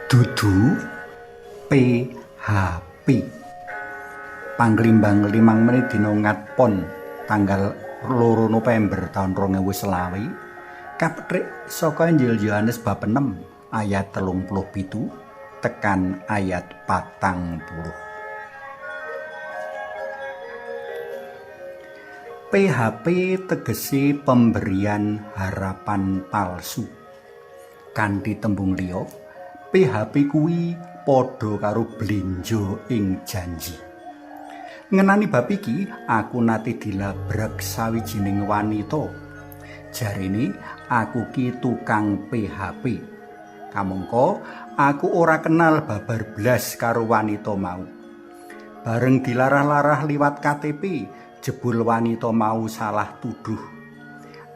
Dudu PHP. Panglimbang 5 menit dina Ngatpon tanggal 2 November taun 2020 kapethik saka Injil Yohanes bab 6 ayat 37 tekan ayat 40. PHP tegese pemberian harapan palsu. Kanthi tembung liya, PHP kuwi padha karo blenjo ing janji. Ngenani bab iki, aku nate dilabrak sawijining wanita. Jarene aku ki tukang PHP. Kamangka aku ora kenal babar blas karo wanita mau. Bareng dilarah-larah liwat KTP, jebul wanita mau salah tuduh.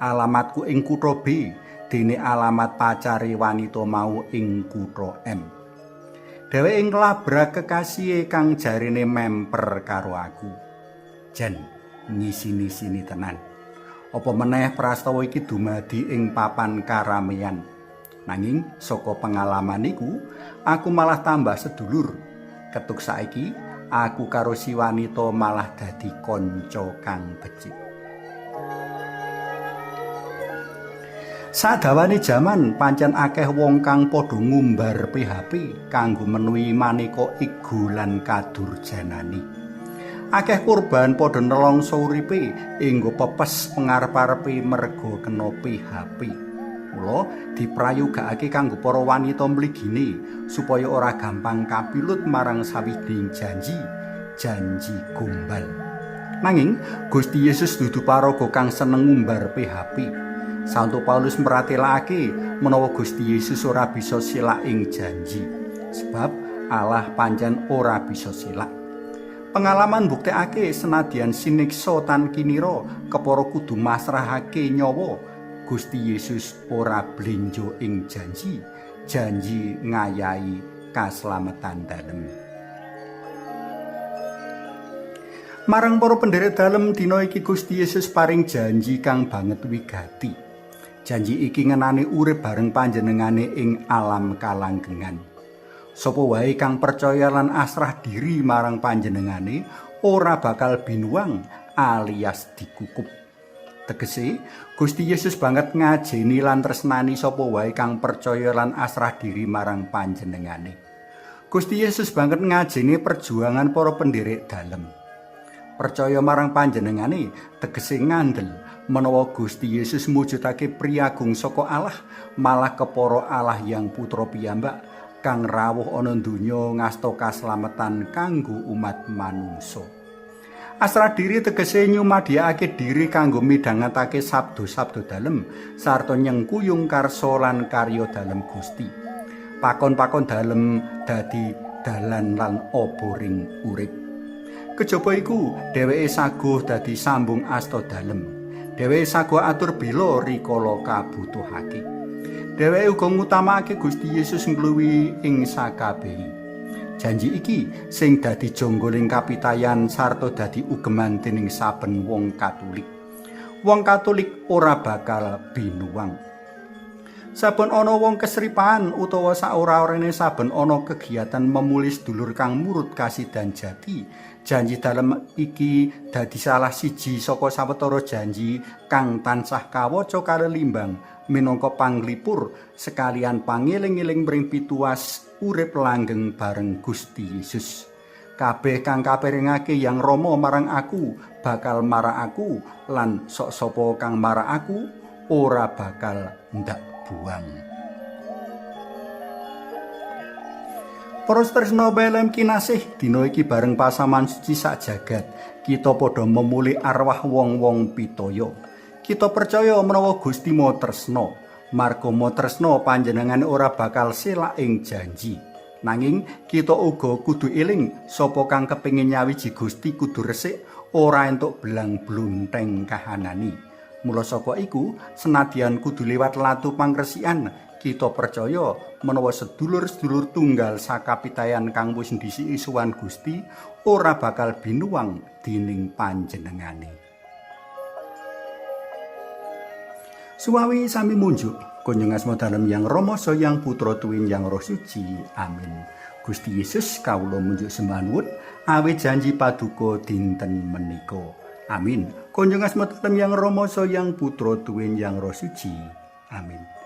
Alamatku ing kutha B, dene alamat pacare wanita mau ing kutha M. Dheweke nglabrak kekasihe kang jarene memper karo aku. Jan ngisini-sini tenan. Apa meneh prastawa iki dumadi ing papan karamean. Nanging saka pengalaman iku, aku malah tambah sedulur. Ketuk saiki, aku karo si wanita malah dadi kanca kang becik. Sadawane jaman pancen akeh wong kang padha ngumbar PHP kanggo menuhi maneka ego lan kadurjanane. Akeh korban padha nelongso uripe enggo pepes pengarep-arepe merga kena PHP. Mula diprayogakake kanggo para wanita mligine supaya ora gampang kapilut marang sawijining janji, janji gombal. Nanging Gusti Yesus dudu paraga kang seneng ngumbar PHP. Santo Paulus meratelake menawa Gusti Yesus ora bisa silak ing janji, sebab Allah pancen ora bisa silak. Pengalaman mbuktekake senadyan siniksa tan kinira kepara kudu masrahake nyawa, Gusti Yesus ora blenjo ing janji, janji ngayahi kaslametan dalem. Marang para penderek dalem dina iki Gusti Yesus paring janji kang banget wigati. Janji iki ngenani urip bareng panjenengane ing alam kalanggengan. Sapa wae kang percaya lan asrah diri marang panjenengane ora bakal binuang alias dikukup. Tegese, Gusti Yesus banget ngajeni lan tresnani sapa wae kang percaya lan asrah diri marang panjenengane. Gusti Yesus banget ngajeni perjuangan para penderek dalem. Percaya marang panjenengane tegese ngandel menawa Gusti Yesus mujudake priyagung saka Allah, malah kepara Allah yang Putra piyambak kang rawuh ana donya ngasta kaslametan kanggo umat manungsa. Asrah diri tegese nyumadhyakake diri kanggo midhangetake sabda-sabda dalem sarta nyengkuyung karsa lan karya dalem Gusti. Pakon-pakon dalem dadi dalan lan oboring urip. Kejaba iku dheweke saguh dadi sambung asta dalem. Dheweke saguh atur bela rikala kabutuhake. Dheweke uga ngutamakake Gusti Yesus ngluwihi ing sakabehi. Janji iki sing dadi jonggoling kapitayan sarta dadi ugeman dening saben wong Katolik. Wong Katolik ora bakal binuang. Saben ana wong kesripahan utawa saora-orane saben ana kegiatan memuli sedulur kang murut kasidan jati, janji dalem iki dadi salah siji saka sawetara janji kang tansah kawaca kalelimbang minangka panglipur sekalian pangeling-eling mring pituwas urip langgeng bareng Gusti Yesus. Kabeh kang kaperengake Yang Rama marang aku bakal marak aku, lan sok sapa kang marak aku ora bakal ndak buang. Para tresna PLM kinasih, dina iki bareng pasaman suci sak jagat, kita padha memuli arwah wong-wong pitaya. Kita percaya menawa Gusti Maha Tresna, marga Maha Tresna panjenengane ora bakal selak ing janji. Nanging kita uga kudu eling sapa kang kepengin nyawiji Gusti kudu resik, ora entuk belang blunteng kahanani. Mula saka iku, senadyan kudu liwat latu pangresikan, kita percaya menawa sedulur-sedulur tunggal sakapitayan kang wis ndhisiki sowan Gusti ora bakal binuang dening panjenengane. Suwawi sami munjuk kunjung asma dalem Yang Rama Sang Putra tuwin Yang Roh Suci. Amin. Gusti Yesus, kawula munjuk sembah nuwun awit janji paduka dinten menika. Amin. Kunjung asma dalem Yang Rama Sang Putra tuwin Yang Roh Suci. Amin.